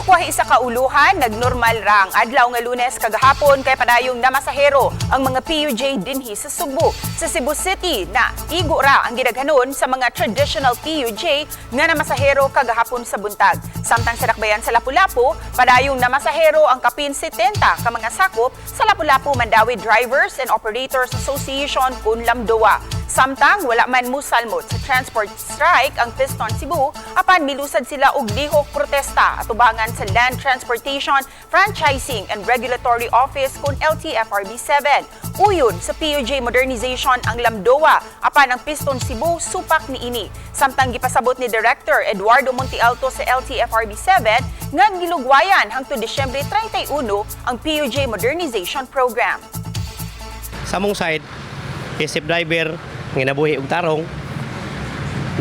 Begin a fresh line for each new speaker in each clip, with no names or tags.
Tabok isa ka uluhan, nagnormal ra ang adlaw nga Lunes kagahapon kay padayong namasahero ang mga PUJ dinhi sa Sugbo. Sa Cebu City na igo ra ang gidaghanon sa mga traditional PUJ nga namasahero kagahapon sa buntag. Samtang sa dakbayan sa Lapu-Lapu, padayong namasahero ang kapin 70 ka mga sakop sa Lapu-Lapu Mandaue Drivers and Operators Association kun Lamdoa. Samtang wala man musalmot sa transport strike ang Piston Cebu, apan milusad sila og lihok protesta atubangan sa Land Transportation, Franchising and Regulatory Office kun LTFRB 7. Uyon sa PUJ modernization ang Lamdoa, apan ang Piston Cebu supak niini. Samtang gipasabot ni Director Eduardo Montealto sa LTFRB 7 nga gilugwayan hangtod Disyembre 31 ang PUJ modernization program.
Sa among side, isip driver nga nabuhi og tarong,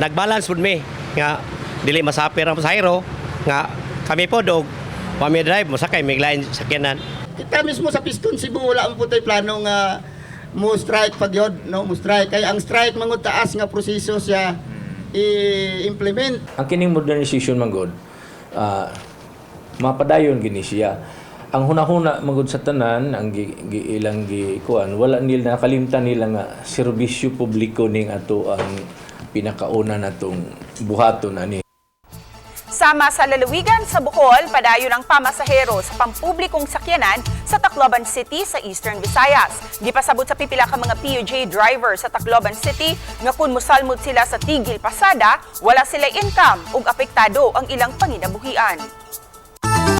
nagbalance pud mi nga dili masapir ang pasahero nga kami po og wa mi drive, mosakay mig lain sakyanan.
Kita mismo sa Piston Cebu, wala man po tay plano nga mo strike pag yun, no, mo strike kay ang strike mangud taas nga proseso siya i-implement.
Ang kining modernization man gud, mapadayon gini siya. Ang hunahuna man gud sa tanan ang gi, gi, ilang gi kuan, wala nila nakalimtan nila nga serbisyo publiko ning ato ang pinakauna natong buhaton ani.
Sama sa lalawigan sa Bohol, padayon ang pamasahero sa pampublikong sakyanan sa Tacloban City sa Eastern Visayas. Gipasabot sa pipila ka mga PUJ driver sa Tacloban City nga kung musalmot sila sa tigil pasada, wala sila income ug apektado ang ilang panginabuhian.